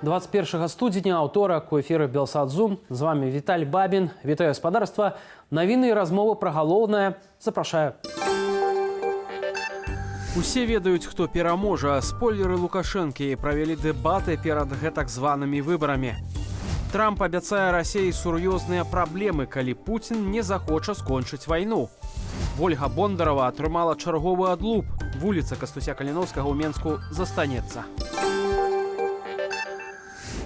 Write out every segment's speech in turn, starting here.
21 студзеня, аўторак, у эфіры Белсат Зум. З вами Віталь Бабін. Вітаю, гаспадарства. Навіны і размовы пра галоўнае. Запрашаю. Усе ведаюць, хто пераможа. Спойлеры Лукашэнкі: правялі дэбаты перад гэтак званымі выбарамі. Трамп абяцае Расеі сур'ёзныя праблемы, калі Пуцін не захоча скончыць вайну. Вольга Бондарова атрымала чарговы адлуп. Вуліца Кастуся Каліноўскага ў Менску застанецца.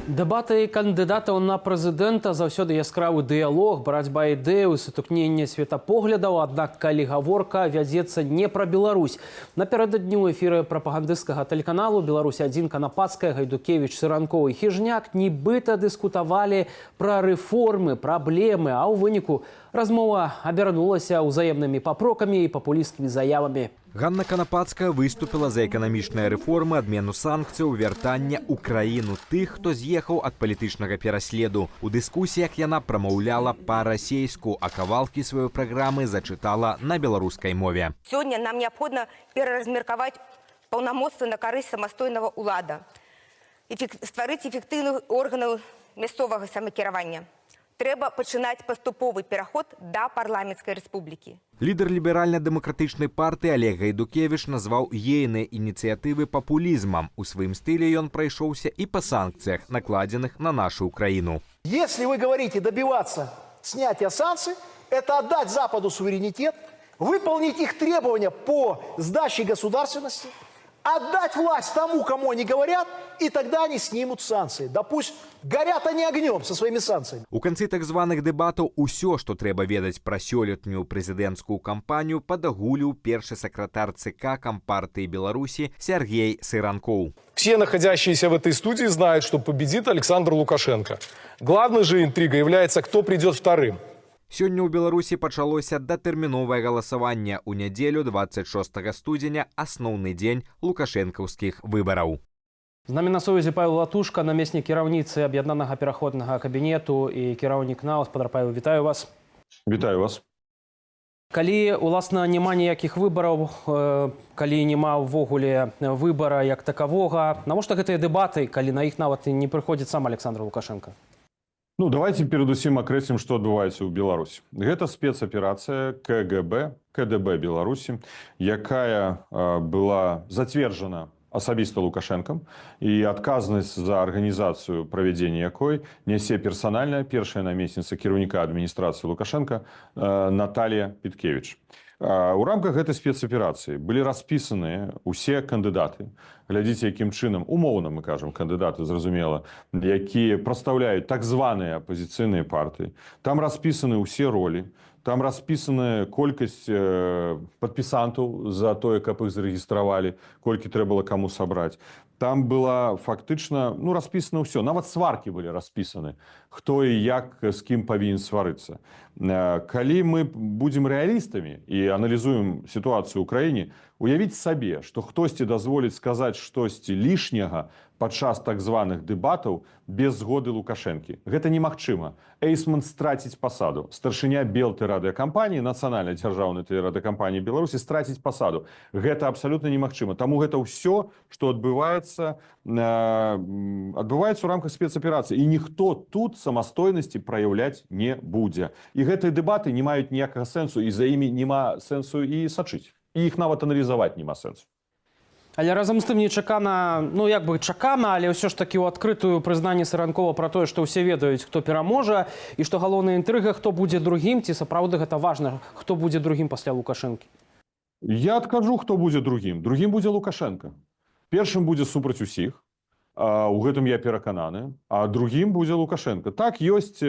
Дэбаты кандыдатаў на прэзідэнта — заўсёды яскравы дыялог, барацьба ідэяў, сутыкненне светапоглядаў, аднак калі гаворка вядзецца не пра Беларусь. Напярэдадні ў эфіры прапагандысцкага тэлеканалу Беларусь 1 Канапацкая, Гайдукевіч, Сыранкоў і Хіжняк нібыта дыскутавалі пра рэформы, праблемы, а ў выніку размова абярнулася ўзаемнымі папрокамі і папулісцкімі заявамі. Ганна Канапацкая выступіла за эканамічныя рэформы, адмену санкцыяў, вяртання ў краіну тых, хто з'ехаў ад палітычнага пераследу. У дыскусіях яна прамаўляла па-расейску, а кавалкі сваёй праграмы зачытала на беларускай мове. Сёння нам неабходна пераразмеркаваць паўнамоцтвы на карысць самастойнага ўлада, стварыць эфектыўных органаў мясцовага самакіравання. Трэба пачынаць паступовы пераход да парламенцкай рэспублікі. Лідар ліберальна-дэмакратычнай партыі Алег Гайдукевіч назваў ейныя ініцыятывы папулізмам. У сваім стылі ён прайшоўся і па санкцыях, накладзеных на нашу краіну. Если вы говорите добиваться снятия санкций, это отдать Западу суверенитет, выполнить их требования по сдаче государственности, отдать власть тому, кому они говорят, и тогда они снимут санкции. Да пусть горят они огнем со своими санкциями. У канцы так званых дэбатаў усё, што трэба ведаць пра сёлетнюю прэзідэнцкую кампанію, падагуліў першы сакратар ЦК Кампартыі Беларусі Сяргей Сыранкоў. Все находящиеся в этой студии знают, что победит Александр Лукашенко. Главной же интригой является, кто придет вторым. Сёння ў Беларусі пачалося датэрміновае галасаванне. У нядзелю, 26 студзеня, асноўны дзень лукашэнкаўскіх выбараў. З намі на сувязі Павел Латушка, намеснік кіраўніцы Аб'яднанага пераходнага кабінету і кіраўнік НАУ. Спадар Павел, вітаю вас. Вітаю вас. Калі уласна няма ніякіх выбараў, калі няма ўвогуле выбара як такавога, навошта гэтыя дэбаты, калі на іх нават і не прыходзіць сам Аляксандр Лукашэнка? Ну, давайте перадусім акрэслім, што адбываецца ў Беларусі. Гэта спецаперацыя КГБ, КДБ Беларусі, якая была зацверджана асабіста Лукашэнкам, і адказнасць за арганізацыю правядзення якой нясе персанальная першая намесніца кіраўніка адміністрацыі Лукашэнка Наталья Пяткевіч. У рамках гэтай спецаперацыі былі распісаныя усе кандыдаты. Глядзіце, якім чынам, умоўна мы кажам кандыдаты, зразумела, якія прадстаўляюць так званыя апазіцыйныя партыі. Там распісаны ўсе ролі, там распісаная колькасць падпісантаў за тое, каб іх зарэгістравалі, колькі трэба было каму сабраць. Там была фактычна, ну, распісана ўсё, нават сваркі былі распісаны, хто і як з кім павінен сварыцца. Калі мы будзем рэалістамі і аналізуем сітуацыю ў краіне, уявіць сабе, што хтосьці дазволіць сказаць штосьці лішняга падчас так званых дэбатаў без згоды Лукашэнкі. Гэта немагчыма. Эйсман страціць пасаду. Старшыня Белтэрадыёкампаніі, нацыянальнай дзяржаўнай тэлерадыёкампаніі Беларусі, страціць пасаду. Гэта абсалютна немагчыма. Таму гэта ўсё, што адбываецца, адбываецца ў рамках спецаперацыі. І ніхто тут самастойнасці праяўляць не будзе. І гэтыя дэбаты не маюць ніякага сэнсу, і за імі няма сэнсу і сачыць. І іх нават аналізаваць няма сэнсу. Але разам з тым нечакана, ну, як бы чакана, але ўсё ж такі ў адкрытую прызнанне Сыранкова пра тое, што ўсе ведаюць, хто пераможа, і што галоўная інтрыга — хто будзе другім, ці сапраўды гэта важна, хто будзе другім пасля Лукашэнкі? Я адкажу, хто будзе другім. Другім будзе Лукашэнка. Першым будзе супраць усіх. У гэтым я перакананы. А другім будзе Лукашэнка. Так, ёсць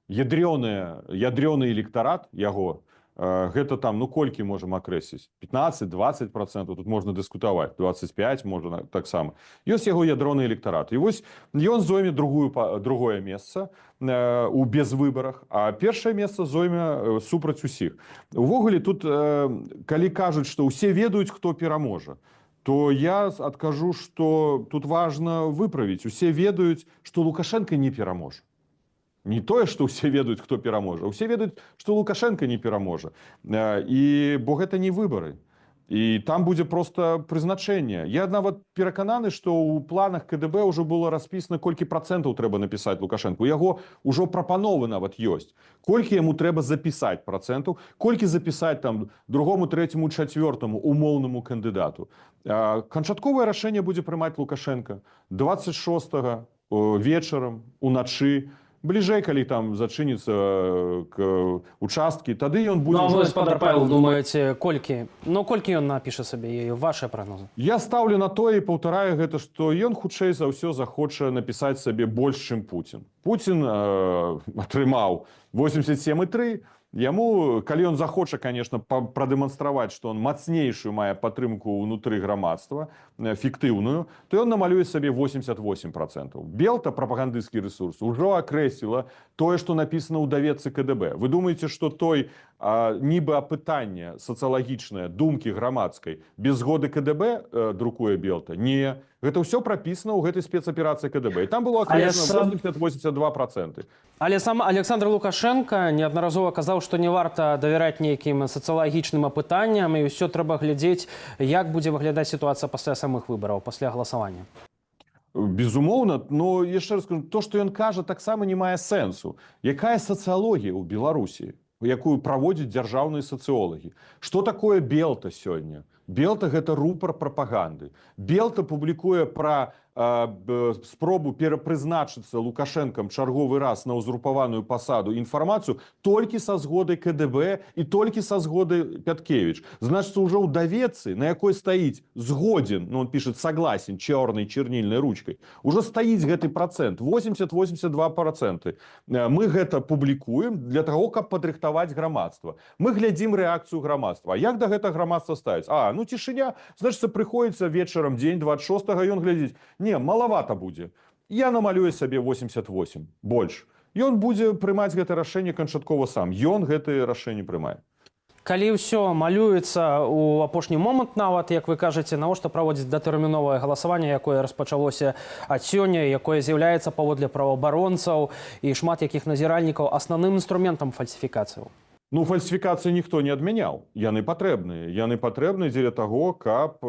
ядрёны электарат яго. Гэта там, ну, колькі можам акрэсліць? 15-20%, тут можна дыскутаваць, 25 можна таксама. Ёсць яго ядроны электарат. І вось ён зойме другое месца у безвыбарах, а першае месца зойме супраць усіх. Увогуле тут, калі кажуць, што ўсе ведаюць, хто пераможа, то я адкажу, што тут важна выправіць. Усе ведаюць, што Лукашэнка не пераможа. Не тое, што ўсе ведаюць, хто пераможа. Усе ведаюць, што Лукашэнка не пераможа. І бо гэта не выбары. І там будзе просто прызначэнне. Я нават перакананы, што ў планах КДБ ўжо было распісана, колькі працэнтаў трэба напісаць Лукашэнку. У яго ўжо прапановы нават ёсць. Колькі яму трэба запісаць працэнтаў, колькі запісаць там другому, трэцяму, чацвёртаму умоўнаму кандыдату. Канчатковае рашэнне будзе прымаць Лукашэнка 26 вечарам, уначы, бліжэй, калі там зачыніцца к участкі, тады ён будзе Ну, а ўжо вы, спадар Павел, думаеце, колькі, ну, колькі ён напіша сабе, ваши прагнозы? Я стаўлю на тое і паўтараю гэта, што ён хутчэй за ўсё захоча напісаць сабе больш, чым Пуцін. Пуцін атрымаў 87,3. Яму, калі ён захоча, конечно, прадэманстраваць, што он мацнейшую мае падтрымку ўнутры грамадства, фіктыўную, то ён намалюе сабе 88%. Белта, прапагандысцкі рэсурс, ужо акрэсіла тое, што напісана ў даведцы КДБ. Вы думаеце, што той нібы апытанне сацыялагічнае думкі грамадскай без згоды КДБ друкуе Белта? Не. Гэта ўсё прапісана ў гэтай спецаперацыі КДБ. І там было Але акрэслена 80-82%. Але сам Аляксандр Лукашэнка неаднаразова казаў, што не варта давяраць нейкім сацыялагічным апытанням і ўсё трэба глядзець, як будзе выглядаць сітуацыя пасля самых выбараў, пасля галасавання. Безумоўна, но яшчэ раз скажу, то, што ён кажа, таксама не мае сэнсу. Якая сацыялогія ў Беларусі, якую праводзяць дзяржаўныя сацыолагі? Што такое Белта сёння? Белта — гэта рупар прапаганды. Белта публікуе пра спробу перапрызначыцца Лукашэнкам чарговы раз на ўзурпаваную пасаду інфармацыю толькі са згодай КДБ і толькі са згоды Пяткевіч. Значыцца, ўжо ў даведцы, на якой стаіць «згодзен», ну, он пишет «согласен» чорнай чернильной ручкой, уже стаіць гэты працэнт 80-82%. Мы гэта публікуем для таго, каб падрыхтаваць грамадства. Мы глядзім рэакцыю грамадства. А як да гэта грамадства ставіць? А, ну, цішыня, значыцца, прыходзіцца вечарам, дзень 26, ён глядзіць: не, малавата будзе. Я намалюю сабе 88, больш. Ён будзе прымаць гэта рашэнне канчаткова сам. Ён гэтае рашэнне прымае. Калі ўсё малюецца ў апошні момант нават, як вы кажаце, навошта праводзіць датэрміновае галасаванне, якое распачалося ад сёння, якое з'яўляецца, паводле праваабаронцаў і шмат якіх назіральнікаў, асноўным інструментам фальсіфікацыяў? Ну, фальсіфікацыі ніхто не адмяняў. Яны патрэбныя. Яны патрэбны дзеля таго, каб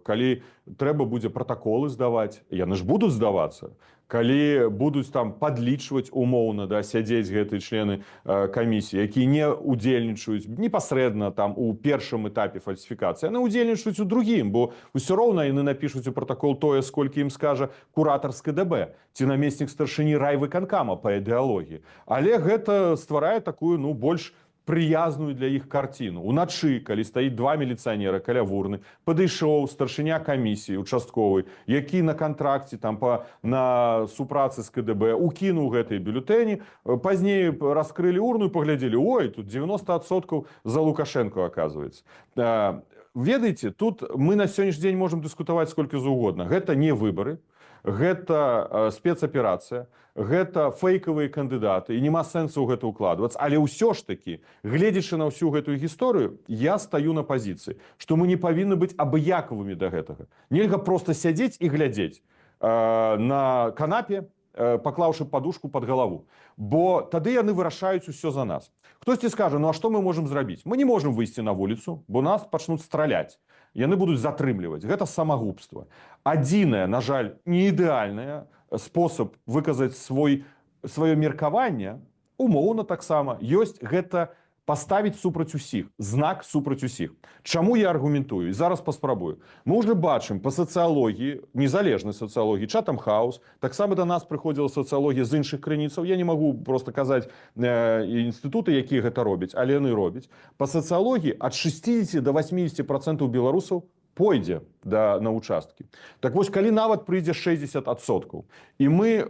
калі трэба будзе пратаколы здаваць, яны ж будуць здавацца. Калі будуць там падлічваць умоўна, да, сядзець гэтыя члены камісіі, якія не удзельнічаюць непасрэдна там у першым этапе фальсіфікацыі, яны удзельнічаюць у другім, бо ўсё роўна яны напішуць у пратакол тое, сколькі ім скажа куратар з КДБ ці намеснік старшыні райвыканкама па ідэалогіі. Але гэта стварае такую, ну, больш прыязную для іх карціну. Уначы, калі стаіць два міліцыянера каля вурны, падышоў старшыня камісіі участковы, які на кантракце там на супрацы з КДБ, укінуў гэтыя бюлетэні, пазней раскрылі урну і паглядзелі: ой, тут 90% за Лукашенко, оказывается. Ведаеце, тут мы на сённяшні дзень можам дыскутаваць сколькі заўгодна. Гэта не выбары, гэта спецаперацыя, гэта фэйкавыя кандыдаты, і няма сэнсу ў гэта ўкладвацца. Але ўсё ж такі, гледзячы на ўсю гэтую гісторыю, я стаю на пазіцыі, што мы не павінны быць абыякавымі да гэтага. Нельга проста сядзець і глядзець на канапе, паклаўшы падушку под галаву, бо тады яны вырашаюць усё за нас. Хтосьці скажа: «Ну а што мы можам зрабіць?» Мы не можам выйсці на вуліцу, бо нас пачнуць страляць, яны будуць затрымліваць. Гэта самагубства. Адзінае, на жаль, не ідэальнае, спосаб выказаць сваё меркаванне умоўна таксама ёсць, гэта паставіць супраць усіх знак «супраць усіх». Чаму я аргументую і зараз паспрабую. Мы уже бачым па сацыялогіі, незалежнай сацыялогіі Чатам Хаус, таксама до нас прыходзіла сацыялогія з іншых крыніцаў, я не магу просто казаць інстытуты, якія гэта робяць, але яны робяць. Па сацыялогіі ад 60 до 80% беларусаў пойдзе на участкі. Так вось, калі нават прыйдзе 60%, і мы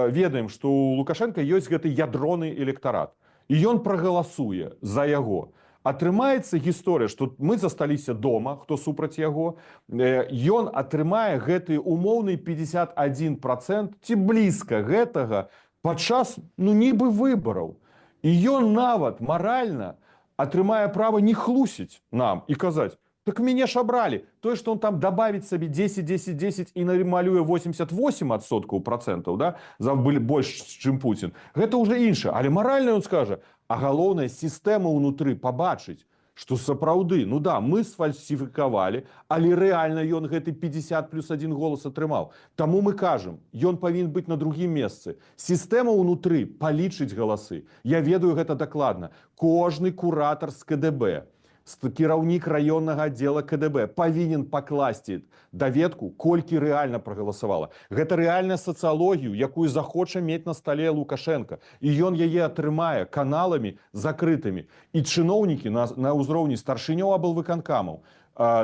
ведаем, што у Лукашенко ёсць гэты ядроны электарат, і ён прагаласуе за яго, атрымаецца гісторыя, што мы засталіся дома, хто супраць яго, ён атрымае гэты умоўны 51% ці блізка гэтага падчас, ну, нібы выбараў, і ён нават маральна атрымае права не хлусіць нам і казаць: «Так мяне ж абралі». Тое, что он там добавит сабе 10, 10, 10 і намалюе 88% процентаў, да, за былі больш, чым Путін, гэта уже іншае. Але маральна ён скажа, а галоўнае, сістэма ўнутры пабачыць, Што сапраўды, ну да, мы сфальсіфікавалі, але рэальна ён гэты 50 плюс один голас атрымаў. Таму мы кажам, ён павінен быць на другім месцы. Сістэма ўнутры палічыць галасы. Я ведаю гэта дакладна. Кожны куратар з КДБ, кіраўнік раённага аддзела КДБ павінен пакласці даведку, колькі рэальна прагаласавала. Гэта рэальная сацыялогію, якую захоча мець на стале Лукашенко. І ён яе атрымае каналамі закрытымі. І чыноўнікі на ўзроўні старшыняў аблвыканкамаў,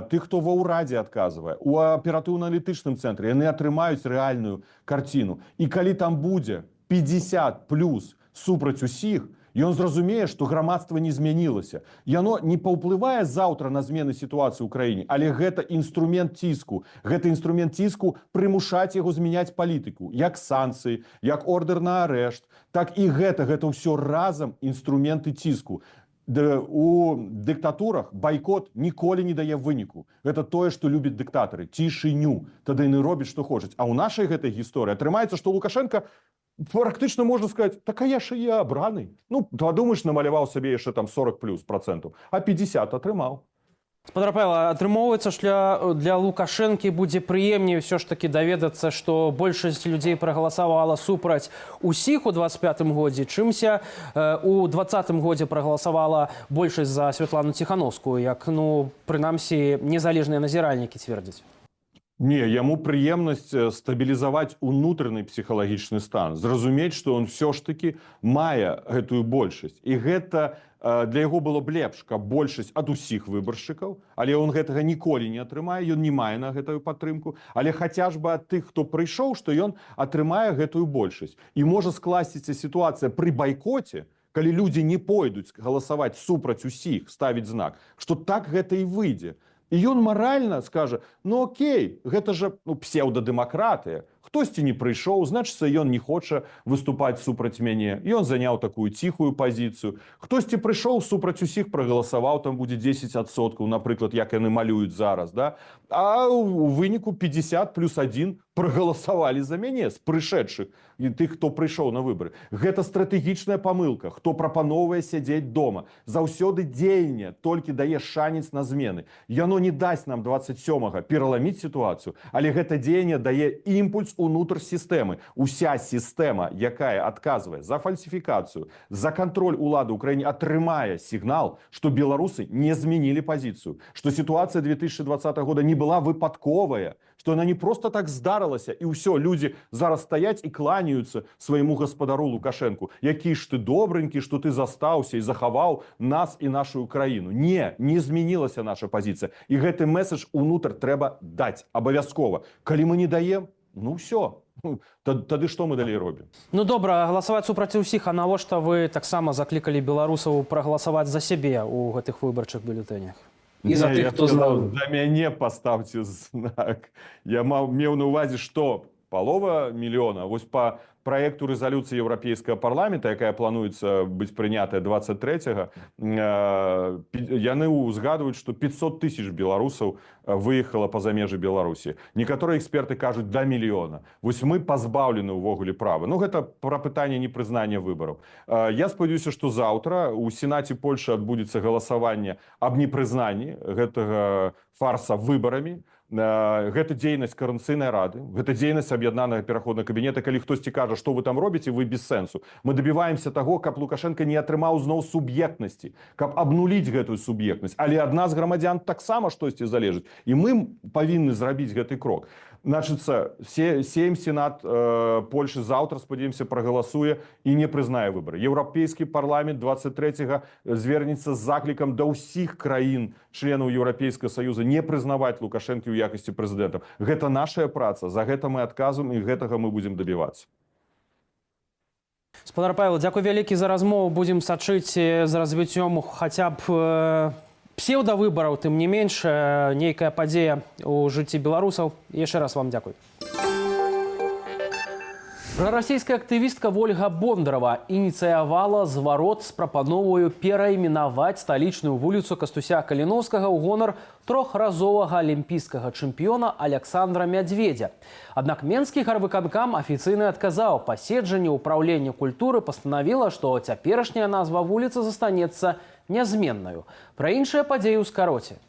тых, хто ва ўрадзе адказвае, у аператыўна-аналітычным цэнтры, яны атрымаюць рэальную карціну. І калі там будзе 50 плюс супраць усіх, ён зразумее, што грамадства не змянілася. Яно не паўплывае заўтра на змены сітуацыі ў краіне, але гэта інструмент ціску. Гэта інструмент ціску прымушаць яго змяняць палітыку, як санкцыі, як ордер на арэшт, так і гэта ўсё разам інструменты ціску. У дыктатурах байкот ніколі не дае выніку. Гэта тое, што любяць дыктатары, цішыню. Тады яны робяць, што хочуць. А ў нашай гэтай гісторыі атрымаецца, што Лукашенко практычна можна сказаць: так а я ж і абраны. Ну, падумаеш, намаляваў сабе яшчэ там 40 плюс працэнтаў, а 50 атрымаў. Спадар Павел, атрымоўваецца, што для Лукашэнкі будзе прыемней ўсё ж такі даведацца, што большасць людзей прагаласавала супраць усіх у 25 годзе, чымся у 20-м годзе прагаласавала большасць за Святлану Ціхановскую, як, ну, прынамсі, незалежныя назіральнікі цвердзяць? Не, яму прыемнасць стабілізаваць унутраны псіхалагічны стан, зразумець, што он ўсё ж такі мае гэтую большасць. І гэта для яго было б лепш, каб большасць ад усіх выбаршчыкаў, але он гэтага ніколі не атрымае, ён не мае на гэтую падтрымку, але хаця ж бы ад тых, хто прыйшоў, што ён атрымае гэтую большасць. І можа скласціся сітуацыя пры байкоце, калі людзі не пойдуць галасаваць супраць усіх, ставіць знак, што так гэта і выйдзе. І ён маральна скажа: ну окей, гэта же, ну, псеўдадэмакратыя. Хтосьці не прыйшоў, значыцца, ён не хоча выступаць супраць мяне. Ён заняў такую ціхую пазіцыю. Хтосьці прыйшоў, супраць усіх прагаласаваў, там будзе 10%, напрыклад, як яны малююць зараз, да? А у выніку 50 плюс 1 прагаласавалі за мяне з прышедшых і тых, хто прыйшоў на выбары. Гэта стратэгічная памылка, хто прапаноўвае сядзець дома. Заўсёды дзеянне толькі дае шанец на змены. Яно не дасць нам 27 пераламіць сітуацыю, але гэта дзеянне дае імпульс унутр сістэмы. Уся сістэма, якая адказвае за фальсіфікацыю, за кантроль улады ў краіне, атрымае сігнал, што беларусы не змянілі пазіцыю, што сітуацыя 2020 года не была выпадковая, што яна не просто так здарылася, і ўсё, людзі зараз стаяць і кланяюцца свайму гаспадару Лукашэнку. Які ж ты добренькі, што ты застаўся і захаваў нас і нашу краіну. Не, не змянілася наша пазіцыя. І гэты месседж унутр трэба даць абавязкова. Калі мы не даем, ну ўсё. Ну, тады што мы далей робім? Ну добра, галасаваць супраць усіх, а навошта вы таксама заклікалі беларусаў прагаласаваць за сябе ў гэтых выбарчых бюлетэнях? І за Не, тых, я хто сказаў, знаў. За мяне паставце знак. Я меў на ўвазе, што палова мільёна. Вось па праекту рэзалюцыі Еўрапейскага парламента, якая плануецца быць прынятая 23-го, яны ўзгадваюць, што 500 тысяч беларусаў выехала па-за межы Беларусі. Некаторыя эксперты кажуць, да мільёна. Вось мы пазбаўлены ўвогуле права. Ну, гэта пра пытанне непрызнання выбараў. Я спадзяюся, што заўтра у Сенаце Польшы адбудзецца галасаванне аб непрызнанні гэтага фарса выбарамі. Гэта дзейнасць Каардынацыйнай рады, гэта дзейнасць Аб'яднанага пераходнага кабінета. Калі хтосьці кажа, што вы там робіце, вы без сэнсу. Мы дабіваемся таго, каб Лукашенко не атрымаў зноў суб'ектнасці, каб абнуліць гэтую суб'ектнасць. Але ад нас, грамадзян, таксама штосьці залежыць. І мы павінны зрабіць гэты крок. Значыцца, Сейм, Сенат Польшы заўтра, спадзяемся, прагаласуе і не прызнае выбары. Еўрапейскі парламент 23-го звернецца з заклікам да ўсіх краін членаў Еўрапейскага Саюза не прызнаваць Лукашэнкі ў якасці прэзідэнта. Гэта нашая праца, за гэта мы адказваем, і гэтага мы будзем дабівацца. Спадар Павел, дзякуй вялікі за размову. Будзем сачыць за развіццём хаця б псеўдавыбараў, тым не менш, нейкая падзея ў жыцці беларусаў. Яшчэ раз вам дзякуй. Прарасійская актывістка Вольга Бондарова ініцыявала зварот з прапановаю перайменаваць сталічную вуліцу Кастуся Каліноўскага ў гонар трохразовага алімпійскага чэмпіёна Аляксандра Мядзведзя. Аднак Менскі гарвыканкам афіцыйна адказаў: паседжанне ўпраўлення культуры пастанавіла, што цяперашняя назва вуліцы застанецца нязменнаю. Пра іншыя падзеі ў скароце.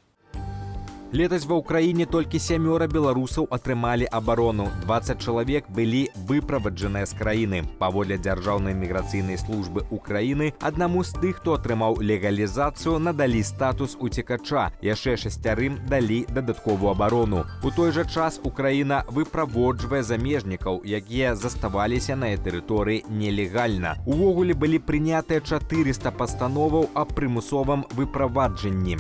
Летась ва Ўкраіне толькі сямёра беларусаў атрымалі абарону. 20 чалавек былі выправаджаныя з краіны. Паводле Дзяржаўнай міграцыйнай службы Украіны, аднаму з тых, хто атрымаў легалізацыю, надалі статус уцекача. Яшчэ шасцярым далі дадатковую абарону. У той жа час Украіна выправоджвае замежнікаў, якія заставаліся на яе тэрыторыі нелегальна. Увогуле былі прынятыя 400 пастановаў аб прымусовым выправаджанні.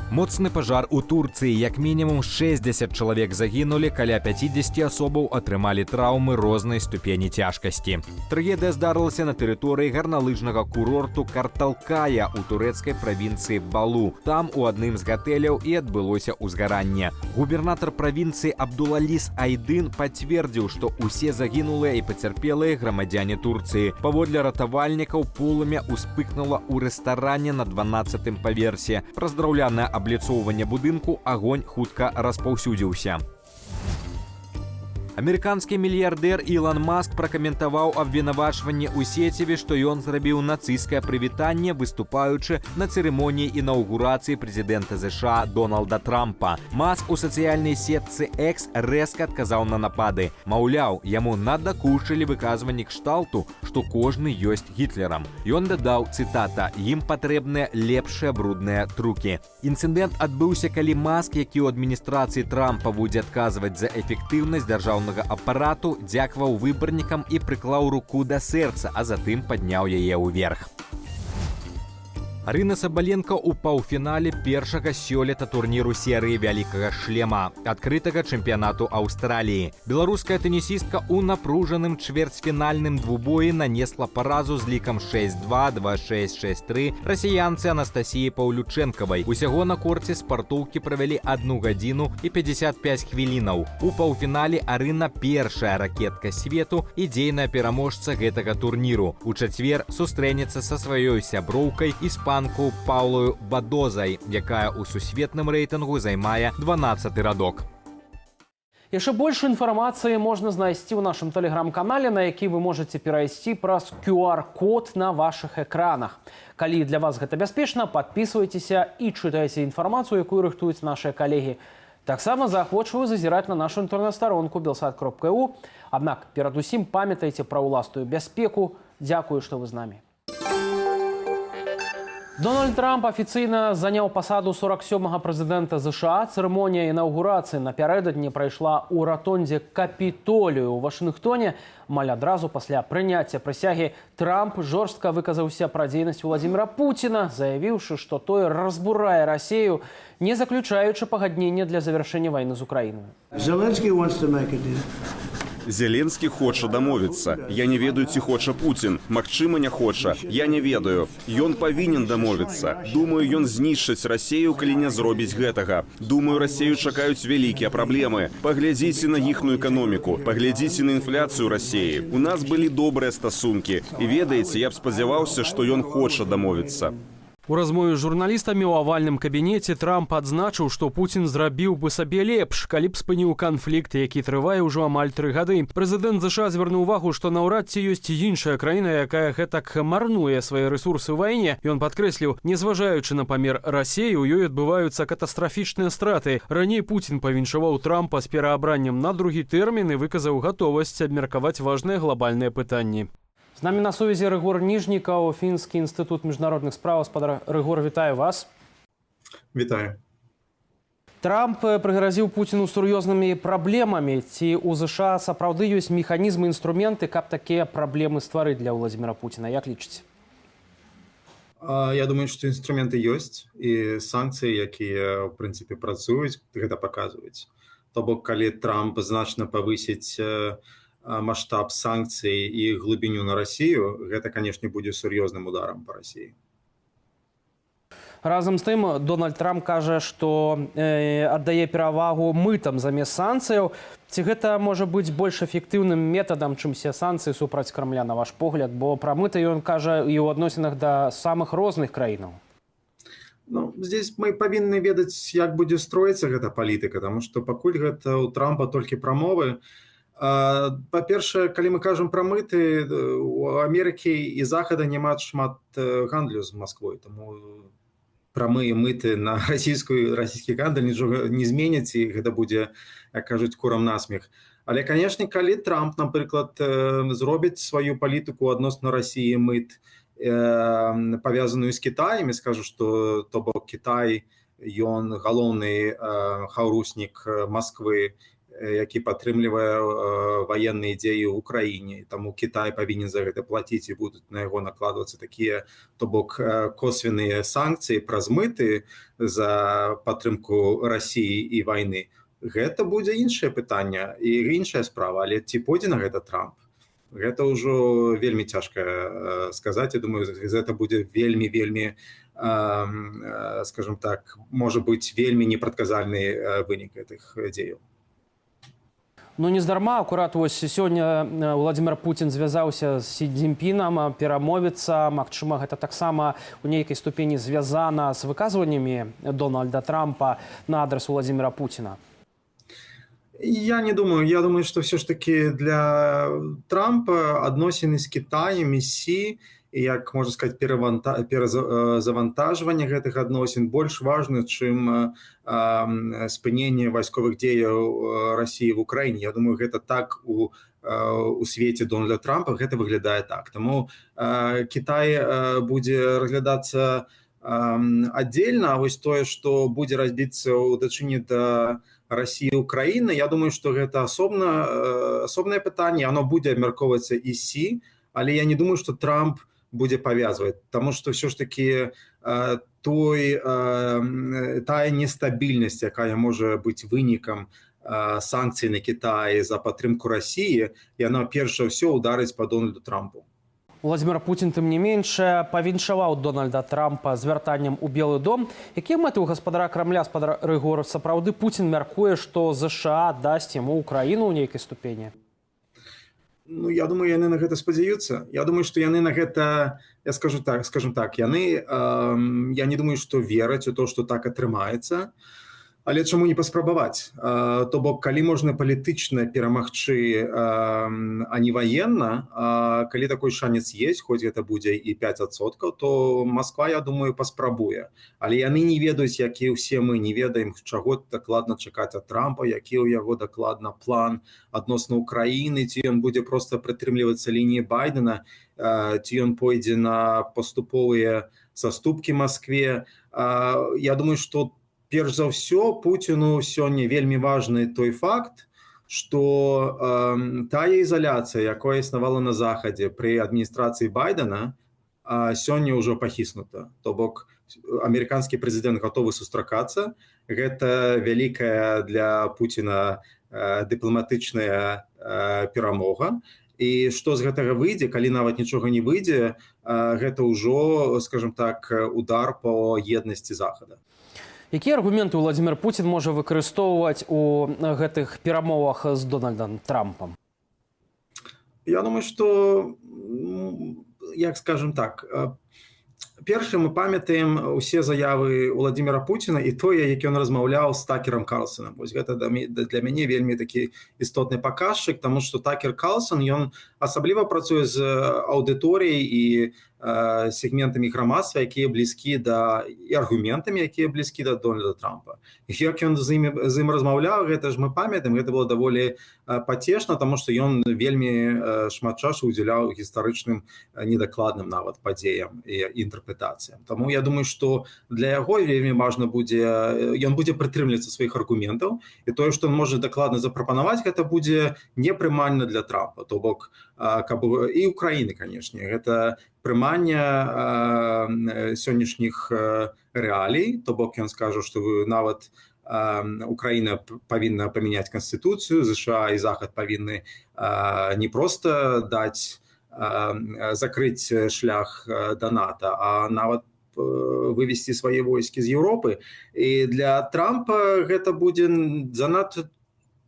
Моцны пажар у Турцыі. Як мінімум 60 чалавек загінулі, каля 50 асобаў атрымалі траўмы рознай ступені цяжкасці. Трагедыя здарылася на тэрыторыі гарналыжнага курорту Карталкая ў турэцкай правінцыі Балу. Там у адным з гатэляў і адбылося ўзгаранне. Губернатар правінцыі Абдулаліс Айдын пацвердзіў, што ўсе загінулыя і пацярпелыя грамадзяне Турцыі. Паводле ратавальнікаў, полымя ўспыхнула ў рэстаране на 12 паверсе. Праз драўлянае абліцоўванне будынку агонь хутка распаўсюдзіўся. Амерыканскі мільярдэр Ілон Маск пракаментаваў абвінавачванне ў сеціве, што ён зрабіў нацысцкае прывітанне, выступаючы на цырымоніі інаўгурацыі прэзідэнта ЗША Дональда Трампа. Маск у сацыяльнай сетцы X рэзка адказаў на напады. Маўляў, яму надакучылі выказванні кшталту, што кожны ёсць Гітлерам. Ён дадаў, цытата: «Ім патрэбныя лепшыя брудныя трукі». Інцыдэнт адбыўся, калі Маск, які ў адміністрацыі Трампа будзе адказваць за эфектыўнасць дзяржаўнага апарату, дзякаваў выбарнікам і прыклаў руку да сэрца, а затым падняў яе ўверх. Арына Сабаленка ў паўфінале першага сёлета турніру серыі Вялікага шлема адкрытага чэмпіянату Аўстраліі. Беларуская тэнісістка ў напружаным чвэрцьфінальным двубоі нанесла паразу з лікам 6-2, 2-6, 6-3 расіянцы Анастасіі Паўлючэнкавай. Усяго на корце спартоўкі правялі 1 гадзіну і 55 хвілінаў. У паўфінале Арына першая ракетка свету і дзейная пераможца гэтага турніру. У чацвер сустрэнецца са сваёй сяброўкай, іспанкаю Паулою Бадозай, якая ў сусветным рэйтынгу займае 12 радок. Яшчэ больш інфармацыі можна знайсці ў нашым тэлеграм-канале, на які вы можаце перайсці праз QR-код на вашых экранах. Калі для вас гэта бяспечна, падпісвайцеся і чытайце інфармацыю, якую рыхтуюць нашыя калегі. Таксама заахвочваю зазіраць на нашу інтэрнэт-старонку belsat.eu. Аднак перадусім памятайце пра ўласную бяспеку. Дзякую, што вы з намі. Дональд Трамп афіцыйна заняў пасаду 47-га прэзідэнта ЗША. Цырымонія інаўгурацыі напярэдадні прайшла ў ратондзе Капітолію ў Вашынгтоне. Амаль адразу пасля прыняцця прысягі Трамп жорстка выказаўся пра дзейнасць Уладзіміра Пуціна, заявіўшы, што той разбурае Расею, не заключаючы пагаднення для завяршэння вайны з Украінай. Zelensky wants to make a deal. Зеленскі хоча дамовіцца. Я не ведаю, ці хоча Пуцін. Магчыма, не хоча. Я не ведаю. Ён павінен дамовіцца. Думаю, ён знішчыць Расею, калі не зробіць гэтага. Думаю, Расею чакаюць вялікія праблемы. Паглядзіце на іхную эканоміку, паглядзіце на інфляцыю Расеі. У нас былі добрыя стасункі. І ведаеце, я б спадзяваўся, што ён хоча дамовіцца. У размове з журналістамі ў авальным кабінеце Трамп адзначыў, што Пуцін зрабіў бы сабе лепш, калі б спыніў канфлікт, які трывае ўжо амаль 3 гады. Прэзідэнт ЗША звярнуў увагу, што наўрад ці ёсць іншая краіна, якая гэтак марнуе свае рэсурсы ў вайне. Ён падкрэсліў: незважаючы на памер Расеі, у ёй адбываюцца катастрафічныя страты. Раней Пуцін павіншаваў Трампа з пераабраннем на другі тэрмін і выказаў гатовасць абмеркаваць важныя глобальныя пытанні. З намі на сувязі Рыгор Ніжнікаў, Фінскі інстытут міжнародных спраў. Спадар Рыгор, вітаю вас. Вітаю. Трамп прыгразіў Пуціну сур'ёзнымі праблемамі. Ці ў ЗША сапраўды ёсць механізмы, інструменты, каб такія праблемы стварыць для Уладзіміра Пуціна? Як лічыце? Я думаю, што інструменты ёсць, і санкцыі, якія ў прынцыпе працуюць, гэта паказваюць. То бок, калі Трамп значна павысіць маштаб санкцый і глыбіню на Расію, гэта, канешне, будзе сур'ёзным ударам па Расіі. Разам з тым Дональд Трамп кажа, што аддае перавагу мытам замест санкцыяў. Ці гэта можа быць больш эфектыўным метадам, чымся санкцыі супраць Крамля, на ваш погляд, бо пра мыты ён кажа і ў адносінах да самых розных краінаў? Ну, здесь мы павінны ведаць, як будзе строіцца гэта палітыка, таму што пакуль гэта ў Трампа толькі прамовы. Па-першае, калі мы кажам пра мыты, у Амерыкі і Захада няма шмат гандлю з Масквой, таму прамыя мыты на расійскі гандаль нічога не зменяць, і гэта будзе, як кажуць, курам насмех. Але, канешне, калі Трамп, напрыклад, зробіць сваю палітыку адносна Расіі, мыт, павязаную з Кітаем, і скажа, што, то бок, Кітай ён галоўны хаўруснік Масквы, які падтрымлівае ваенныя дзеі ў Украіне, таму Кітай павінен за гэта плаціць, і будуць на яго накладвацца такія, то бок, косвенныя санкцыі праз мыты за падтрымку Расіі і вайны, гэта будзе іншае пытанне і іншая справа. Але ці пойдзе на гэта Трамп, гэта ўжо вельмі цяжка сказаць. Я думаю, гэта будзе вельмі, вельмі, скажем так, можа быць вельмі непрадказальны вынік гэтых дзеяў. Ну, нездарма акурат вось сёння Уладзімір Пуцін звязаўся з Сі Цзіньпінам перамовіцца. Магчыма, гэта таксама у нейкай ступені звязана з выказваннямі Дональда Трампа на адрес Уладзіміра Пуціна. Я не думаю. Я думаю, что все ж таки для Трампа адносіны з Китаем і Сі, і, як можна сказать, перазавантажванне гэтых адносін больш важна, чым спыненне вайсковых дзеяў Расіі в Украіне. Я думаю, гэта так у свеце Дональда Трампа гэта выглядае так. Таму Кітай будзе разглядацца отдельно, а вось тое, што будзе рабіцца ў дачыненні да Расіі, Украіны, я думаю, што гэта асобнае пытанне, оно будзе абмяркоўвацца і Сі, але я не думаю, што Трамп будзе павязваць, таму што ўсё ж таки тая нестабільнасць, якая можа быць вынікам санкцый на Кітай за падтрымку Расіі, яна перш за ўсё ударыць по Дональду Трампу. Уладзімір Пуцін, тым не менш, павіншаваў Дональда Трампа з вяртаннем у Белы дом. Якія мэты ў гаспадара Крамля, спадар Рыгор? Сапраўды Пуцін мяркуе, што ЗША дасць яму Украіну ў нейкай ступені? Ну, я думаю, яны на гэта спадзяюцца. Я думаю, што яны на гэта, я скажу так, скажем так, яны, я не думаю, што вераць у то, што так атрымаецца. Але чаму не паспрабаваць? То бок, калі можна палітычна перамагчы, а не ваенна, калі такой шанец есть, хоць гэта будзе і 5%, то Масква, я думаю, паспрабуе. Але яны не ведаюць, як і ўсе мы не ведаем, чаго дакладна чакаць ад Трампа, які ў яго дакладна план адносна Украіны, ці ён будзе проста прытрымлівацца лініі Байдэна, ці ён пойдзе на паступовыя саступкі Маскве. Я думаю, што перш за ўсё Пуціну сёння вельмі важны той факт, што тая ізаляцыя, якая існавала на Захадзе пры адміністрацыі Байдэна, сёння ўжо пахіснута. То бок амерыканскі прэзідэнт гатовы сустракацца. Гэта вялікая для Пуціна дыпламатычная перамога. І што з гэтага выйдзе, калі нават нічога не выйдзе, гэта ўжо, скажем так, удар по еднасці Захада. Якія аргументы Уладзімір Пуцін можа выкарыстоўваць у гэтых перамовах з Дональдам Трампам? Я думаю, што, як скажем так, першы, мы памятаем усе заявы Уладзіміра Пуціна і тое, як ён размаўляў з Такерам Карлсонам. Вось гэта для мяне вельмі такі істотны паказчык, таму што Такер Карлсон, ён асабліва працуе з аўдыторыяй і сегментамі грамадства, якія блізкі да, і аргументамі, якія блізкі да Дональда Трампа. Як ён з ім размаўляў, гэта ж мы памятаем, гэта было даволі пацешна, таму што ён вельмі шмат часу удзяляў гістарычным недакладным нават падзеям і інтэрпрэтацыям. Таму я думаю, што для яго вельмі важна будзе, ён будзе прытрымлівацца сваіх аргументаў, і тое, што ён можа дакладна запрапанаваць, гэта будзе непрымальна для Трампа, то бок каб і Украіны, канешне, гэта прымання сённяшніх рэалій, то бок ён скажа, што вы нават Украіна павінна памяняць канстытуцыю, ЗША і Захад павінны не проста даць закрыць шлях да НАТО, а нават вывесці свае войскі з Еўропы. І для Трампа гэта будзе занадта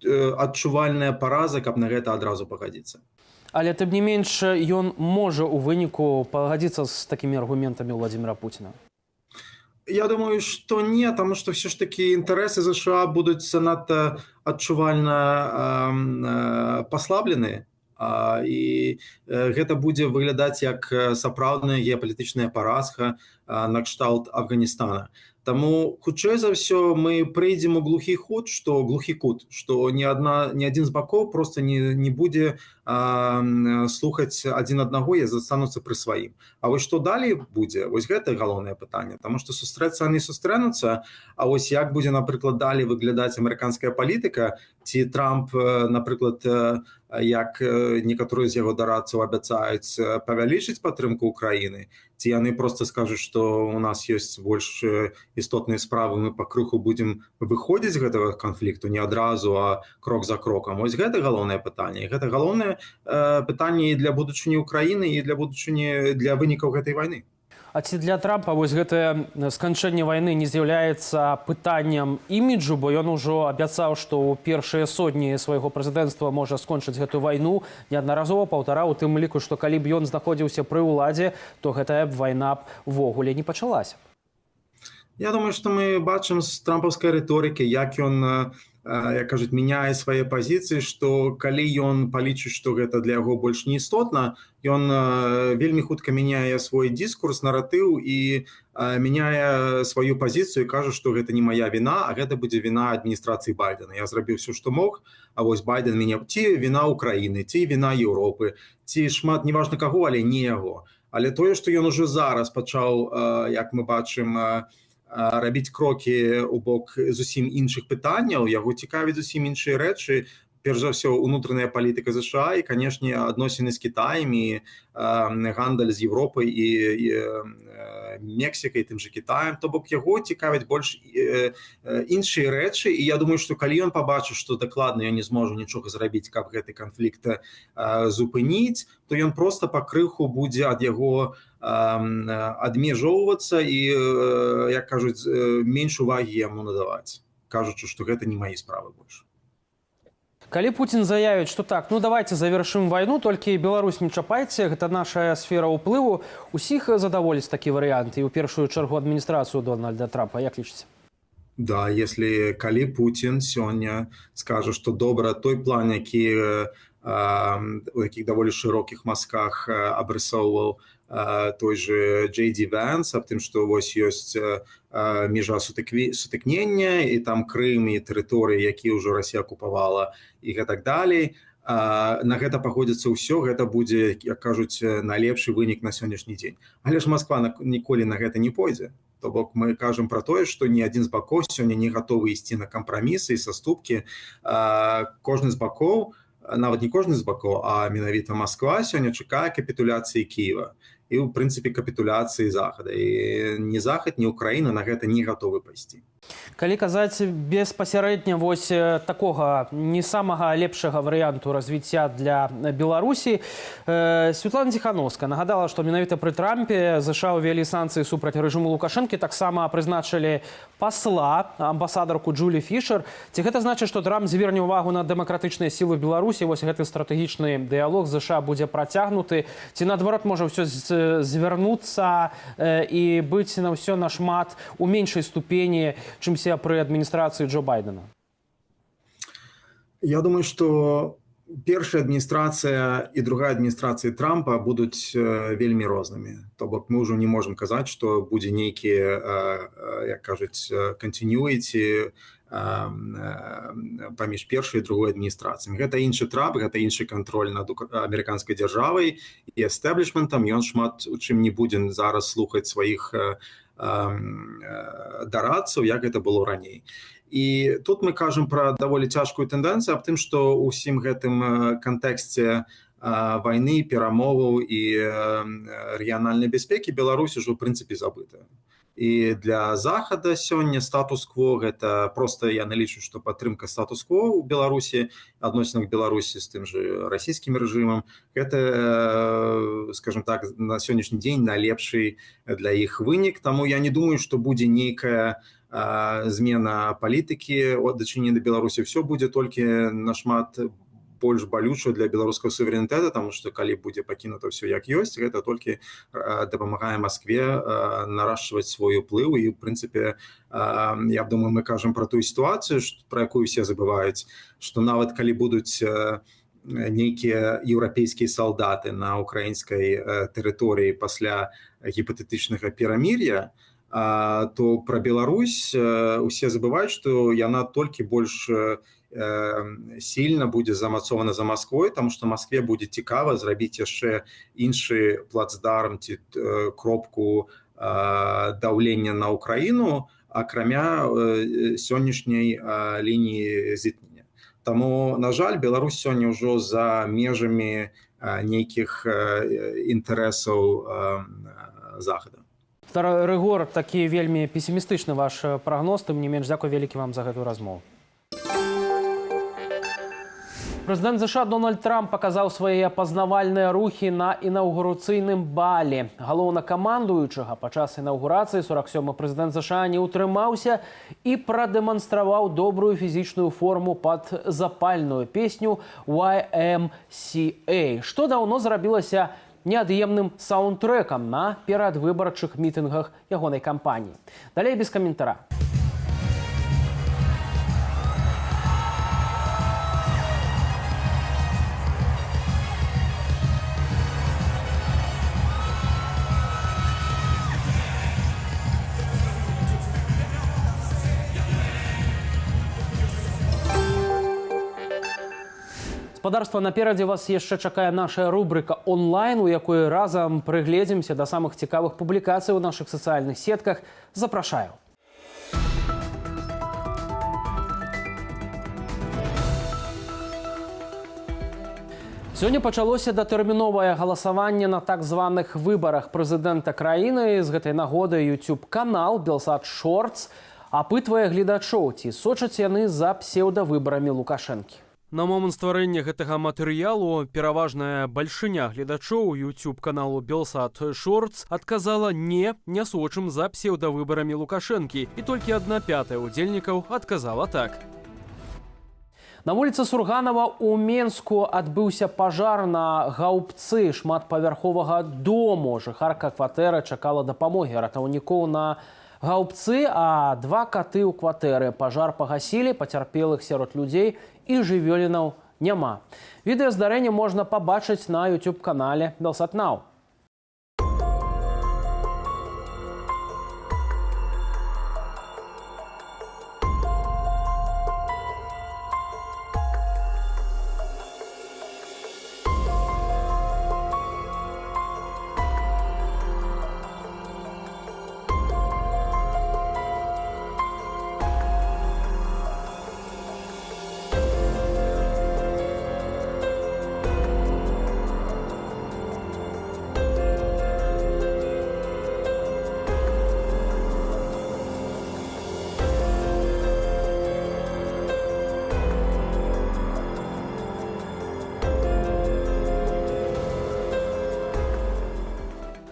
адчувальная параза, каб на гэта адразу пагадзіцца. Але тым не менш ён можа ў выніку пагадзіцца з такімі аргументамі Уладзіміра Пуціна. Я думаю, што не, таму што ўсё ж такі інтарэсы ЗША будуць занадта адчувальна паслаблены, і гэта будзе выглядаць як сапраўдная геапалітычная паразка накшталт Афганістана. Таму, хутчэй за ўсё, мы прыйдзем у глухі ход, што глухі кут, што ні адзін з бакоў просто не будзе слухаць адзін аднаго і застануцца пры сваім. А вось што далей будзе, вось гэта галоўнае пытанне, таму што сустрэцца они сустрэнуцца, а вось як будзе, напрыклад, далей выглядаць амерыканская палітыка, ці Трамп, напрыклад, як некаторыя з яго дарадцаў абяцаюць, павялічыць падтрымку Украіны, ці яны просто скажуць, што у нас ёсць больш істотныя справы, мы пакрыху будзем выходзіць з гэтага канфлікту, не адразу, а крок за крокам. Вось гэта галоўнае пытанне. І гэта галоўнае пытанне і для будучыні Украіны, і для будучыні, для вынікаў гэтай вайны. А ці для Трампа вось гэтае сканчэнне вайны не з'яўляецца пытаннем іміджу, бо ён ужо абяцаў, што ў першыя 100 дні свайго прэзідэнцтва можа скончыць гэту вайну, неаднаразова паўтараў, у тым ліку, што калі б ён знаходзіўся пры ўладзе, то гэтая б вайна б увогуле не пачалася? Я думаю, што мы бачым з трампаўскай рыторыкі, як ён, як кажуць, мяняе свае пазіцыі, што калі ён палічыць, што гэта для яго больш не істотна, ён вельмі хутка мяняе свой дыскурс, наратыў і мяняе сваю пазіцыю і кажа, што гэта не мая віна, а гэта будзе віна адміністрацыі Байдена. Я зрабіў всё, што мог, а вось Байден мяне, ці віна Украіны, ці віна Еўропы, ці шмат, неважна каго, але не яго. Але тое, што ён ужо зараз пачаў, як мы бачым, рабіць крокі ў бок зусім іншых пытанняў, яго цікавіць зусім іншыя рэчы, перш за ўсё унутраная палітыка ЗША і, канешне, адносіны з Кітаем і гандаль з Еўропай і Мексікай, тым же Кітаем. То бок яго цікавяць больш іншыя рэчы, і я думаю, што калі ён пабачыць, што дакладна ён не зможа нічога зрабіць, каб гэты канфлікт зупыніць, то ён просто пакрыху будзе ад яго адмежоўвацца і, як кажуць, менш увагі яму надаваць, кажучы, што гэта не мае справы больш. Калі Пуцін заявіць, што так, ну давайте завершым вайну, толькі Беларусь не чапайце, гэта наша сфера ўплыву, усіх задаволіць такі варыянт і ў першую чаргу адміністрацыю Дональда Трампа, як лічыце? Да, если калі Пуцін сёння скажа, што добра, той план, які у такіх даволі шырокіх мазках абрысоўваў той же Джей Ди Вэнс аб тым, што вось ёсць межа сутыкнення і там Крым, і тэрыторыі, якія ўжо Расія акупавала, і гэтак далей, на гэта пагодзіцца ўсё, гэта будзе, як кажуць, найлепшы вынік на сённяшні дзень. Але ж Москва ніколі на гэта не пойдзе. То бок мы кажам пра тое, што ні адзін з бакоў сёння не гатовы ісці на кампрамісы і саступкі. Кожны з бакоў, нават не кожны з бакоў, а менавіта Москва сёння чакае капітуляцыі Кіева і, ў прынцыпе, капітуляцыі Захада, і ні Захад, ні Украіна на гэта не гатовы пайсці. Калі казаць беспасярэдня вось такога не самага лепшага варыянту развіцця для Беларусі, Святлана Ціханоўская нагадала, што менавіта пры Трампе ЗША ўвялі санкцыі супраць рэжыму Лукашэнкі, таксама прызначылі пасла, амбасадарку Джулі Фішер. Ці гэта значыць, што Трамп зверне ўвагу на дэмакратычныя сілы Беларусі, вось гэты стратэгічны дыялог з ЗША будзе працягнуты, ці наадварот можа ўсё звярнуцца і быць на ўсё нашмат у меншай ступені, чымся пры адміністрацыі Джо Байдена? Я думаю, што першая адміністрацыя і другая адміністрацыі Трампа будуць вельмі рознымі. То бок мы ўжо не можам казаць, што будзе нейкі, як кажуць, continuity паміж першай і другой адміністрацыямі. Гэта іншы Трамп, гэта іншы кантроль над амерыканскай дзяржавай і эстэблішментам. Ён шмат у чым не будзе зараз слухаць сваіх дарадцаў, як гэта было раней. І тут мы кажам пра даволі цяжкую тэндэнцыю аб тым, што ўсім гэтым кантэксце вайны, перамоваў і рэгіянальнай бяспекі Беларусь ужо, ў прынцыпе, забытая. І для Захада сёння статус-кво гэта просто, я налічу, што падтрымка статус-кво ў Беларусі, адносінах Беларусі з тым же расійскім рэжымам, гэта, скажем так, на сённяшні дзень найлепшы для іх вынік. Таму я не думаю, што будзе нейкая змена палітыкі ў дачыненні да Беларусі, ўсё будзе толькі нашмат больш балюча для беларускага суверэнітэта, таму што калі будзе пакінута ўсё як ёсць, гэта толькі дапамагае Маскве нарашчваць свой уплыў. І, в прынцыпе, я думаю, мы кажам пра тую сітуацыю, пра якую усе забываюць, што нават калі будуць нейкія еўрапейскія салдаты на украінскай тэрыторыі пасля гіпатэтычнага перамір'я, то пра Беларусь усе забываюць, што яна толькі больш сильна будзе замацована за Масквой, таму што Маскве будзе цікава зрабіць яшчэ іншы плацдарм ці кропку даўлення на Украіну, акрамя сённяшняй лініі зіткнення. Таму, на жаль, Беларусь сёння ўжо за межамі нейкіх інтарэсаў Захада. Спадар Рыгор, такі вельмі песімістычны ваш прагноз, тым не менш, дзякуй вялікі вам за гэтую размову. Прэзідэнт ЗША Дональд Трамп паказаў свае апазнавальныя рухі на інаўгурацыйным бале. Галоўнакамандуючага падчас інаўгурацыі 47-ы прэзідэнт ЗША не ўтрымаўся і прадэманстраваў добрую фізічную форму пад запальную песню YMCA, што даўно зрабілася неад'емным саундтрэкам на перадвыбарчых мітынгах ягонай кампаніі. Далей без каментара. Спадарства, наперадзе вас яшчэ чакае наша рубрыка онлайн, у якой разам прыгледзімся да самых цікавых публікацый у нашых сацыяльных сетках. Запрашаю. Сёння пачалося датэрміновае галасаванне на так званых выбарах прэзідэнта краіны. З гэтай нагоды YouTube-канал Белсат Шортс апытвае гледачоў, ці сочаць яны за псеўдавыбарамі Лукашэнкі. На момант стварэння гэтага матэрыялу пераважная бальшыня гледачоў YouTube-каналу Белсат Шортс адказала не, не сочым за псеўдавыбарамі Лукашэнкі, і толькі 1/5 удзельнікаў адказала так. На вуліцы Сурганова ў Менску адбыўся пажар на гаўбцы шматпавярховага дому. Жыхарка кватэры чакала дапамогі ратаўнікоў на гаўбцы, а два каты ў кватэры. Пажар пагасілі, пацярпелых сярод людзей і жывёлінаў няма. Відэа здарэння можна пабачыць на YouTube-канале Белсат Нау.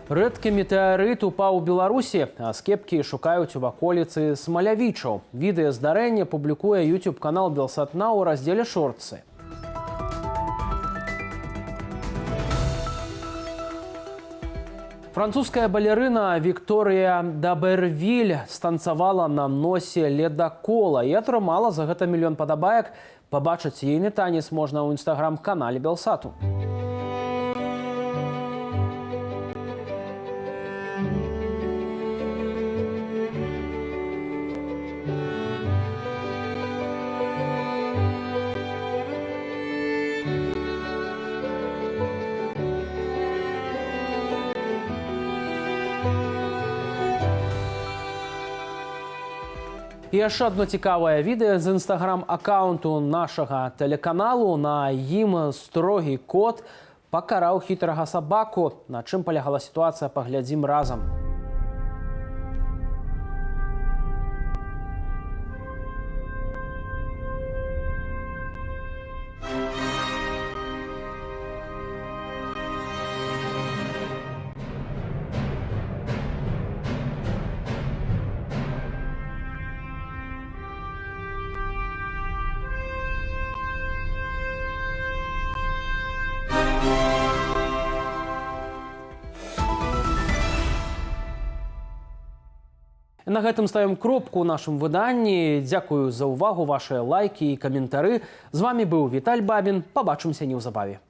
Рэдкі метэарыт упаў у Беларусі, а скепкі шукаюць у ваколіцы Смалявічаў. Відэа здарэння публікуе YouTube-канал Белсат Нау у раздзеле «Шортсы». Французская балерына Вікторыя Дабервіль станцавала на носе ледакола і атрымала за гэта мільён падабаек. Пабачыць ейны танец можна ў інстаграм-канале Белсату. І яшчэ адно цікавае відэа з інстаграм-аккаунту нашага тэлеканалу. На ім строгі кот пакараў хітрага сабаку. На чым палягала сітуацыя, паглядзім разам. На гэтым ставім кропку ў нашым выданні. Дзякую за ўвагу, вашыя лайкі і каментары. З вамі быў Віталь Бабін. Пабачымся неўзабаве.